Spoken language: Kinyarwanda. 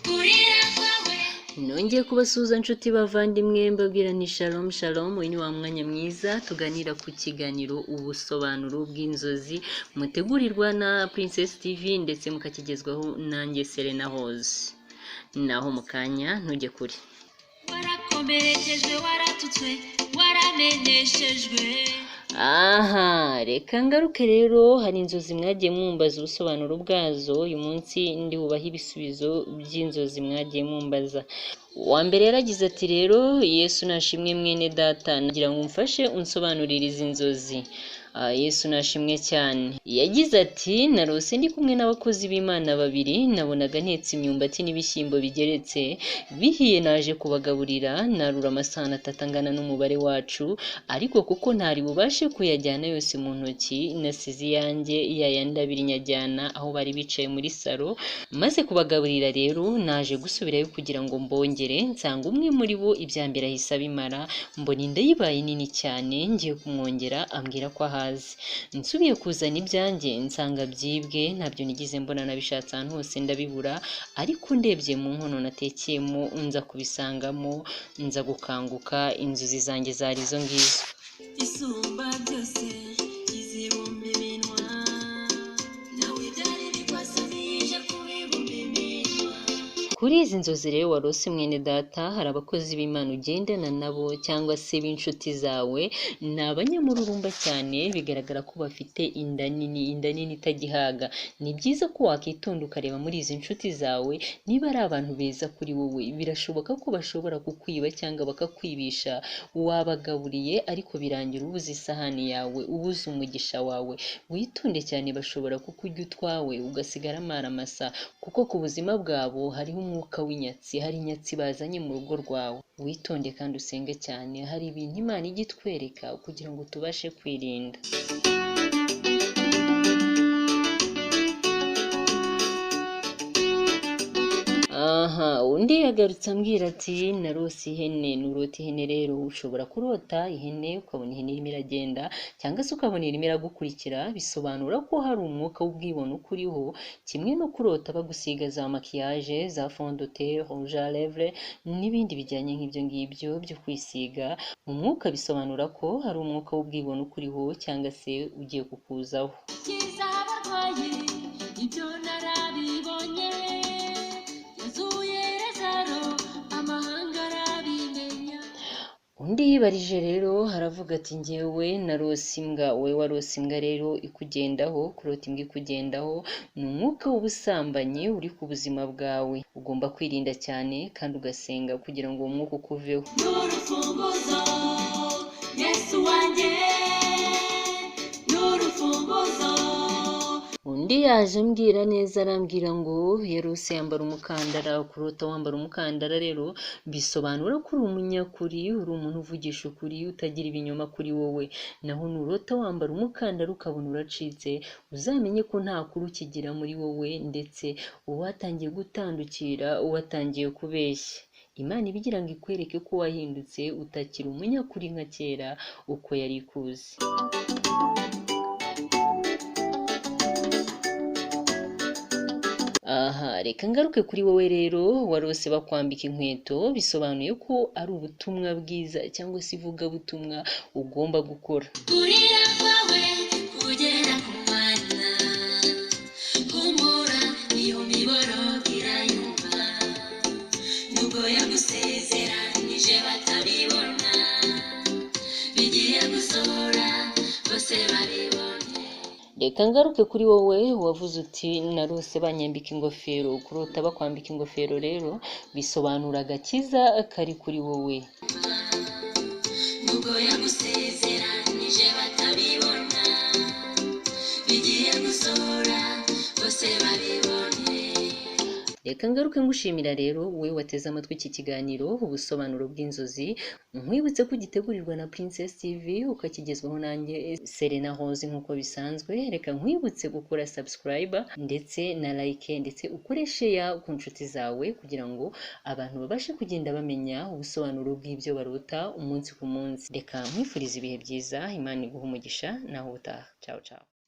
Kurira kwawe. Nongeye kubasuhuza nshuti bavandimwe, mbabwira ni shalom shalom. Uyu ni wa mwanya mwiza tuganira ku kiganiro ubusobanuro bw'inzozi, mutegurirwa na Princess TV ndetse mukakigezwaho nanjye Serena Hoze. Naho mu kanya, ntujye kure. Warakomerekejwe, waratutswe, warameneshejwe. Aha, reka ngaruke rero, hari inzozi mwagiye mwumbaza ubusobanuro bwazo. Uyu munsi ndi bubahe ibisubizo by'inzozi mwagiye mwumbaza. Uwa mbere yaragize ati: "Rero Yesu nashimwe mwene data, nagira ngo umfashe unsobanurire izi nzozi." Ah, Yesu nashimwe cyane. Yagize ati: "Narose ndi kumwe n'abakozi b'Imana babiri, nabonaga ntetse imyumbati n'ibishyimbo bigeretse bihiye, naje kubagaburira, narura amasahani atatu angana n'umubare wacu, ariko kuko ntari bubashe kuyajyana yose mu ntoki, nasize iyanjye, yayandi abiri nyajyana aho bari bicaye muri salo. Maze kubagaburira rero, naje gusubirayo kugira ngo mbongere, nsanga umwe muri bo ibya mbere ahise abimara, mbona inda yibaye nini cyane, ngiye kumwongera ambwira ko ahaze. Nsubiye kuzana ibyanjye nsanga byibwe, ntabyo nigeze mbona, nabishatse ahantu hose ndabibura, ariko ndebye mu nkono natekeyemo nza kubisangamo, nza gukanguka." Inzozi zanjye zari izo ngizo. Isumba byose izibumba iminwa, nawe ibyari bikwasamiye kubibumba iminwa. Kuri izi nzozi rero warose mwene data, hari abakozi b'Imana ugendana nabo cyangwa se b'inshuti zawe, ni abanyamururumba cyane, bigaragara ko bafite inda nini, inda nini itagihaga. Ni byiza ko wakitonda ukareba muri izi nshuti zawe niba ari abantu beza kuri wowe. Birashoboka ko bashobora kukwiba cyangwa bakakwibisha. Wabagaburiye ariko birangira ubuze isahani yawe, ubuze umugisha wawe. Witonde cyane, bashobora kukurya utwawe ugasigara amaramasa, kuko ku buzima bwabo hariho umwuka w'inyatsi, hari inyatsi bazanye mu rugo rwawe. Witonde kandi usenge cyane, hari ibintu Imana ijya itwereka kugira ngo tubashe kwirinda. Aha, undi yagarutse ambwira ati: "Narose ihene." Nurota ihene rero, ushobora kurota ihene ukabona ihene irimo iragenda cyangwa se ukabona irimo iragukurikira, bisobanura ko hari umwuka w'ubwibone ukuriho, kimwe no kurota bagusiga za maquillage, za fond de teint, rouge à lèvres n'ibindi bijyanye nk'ibyo ngibyo byo kwisiga mu mwuka, bisobanura ko hari umwuka w'ubwibone ukuriho cyangwa se ugiye kukuzaho. Kiza abarwayi, ibyo narabibonye. Yazuye Lazaro, amahanga arabimenya. Undi yibarije rero aravuga ati: "Njyewe narose imbwa." Wowe warose imbwa rero ikugendaho, kurota imbwa ikugendaho ni umwuka w'ubusambanyi uri ku buzima bwawe. Ugomba kwirinda cyane kandi ugasenga kugira ngo uwo mwuka ukuveho. N'urufunguzo, Yesu wanjye, n'urufunguzo. Undi yaje ambwira neza, arambwira ngo yarose yambara umukandara. Kurota wambara umukandara rero bisobanura ko uri umunyakuri, uri umuntu uvugisha ukuri, utagira ibinyoma kuri wowe. Naho nurota wambara umukandara ukabona uracitse, uzamenye ko nta kuri ukigira muri wowe, ndetse uwatangiye gutandukira, uwatangiye kubeshya. Imana iba igira ngo ikwereke ko wahindutse, utakiri umunyakuri nka kera uko yari ikuzi. Aha, reka ngaruke kuri wowe rero warose bakwambika inkweto, bisobanuye ko ari ubutumwa bwiza cyangwa se ivugabutumwa ugomba gukora. Kurira kwawe kugera ku Mana, humura, iyo miboro irayumva, nubwo yagusezeranije batabibona, bigiye gusohora bose babibonye. Reka ngaruke kuri wowe wavuze uti: "Narose banyambika ingofero." Kurota bakwambika ingofero rero bisobanura agakiza kari kuri wowe. Nubwo yagusezeranije batabibona, bigiye gusohora bose babibonye. Reka ngaruke ngushimira rero wowe wateze amatwi iki kiganiro ubusobanuro bw'inzozi, nkwibutse ko ugitegurirwa na Princess TV ukakigezwaho nanjye Serena Rose nk'uko bisanzwe. Reka nkwibutse gukora subscribe ndetse na like, ndetse ukore share ku nshuti zawe kugira ngo abantu babashe kugenda bamenya ubusobanuro bw'ibyo barota umunsi ku munsi. Reka nkwifurize ibihe byiza, Imana iguhe umugisha, naho ubutaha. Ciao ciao.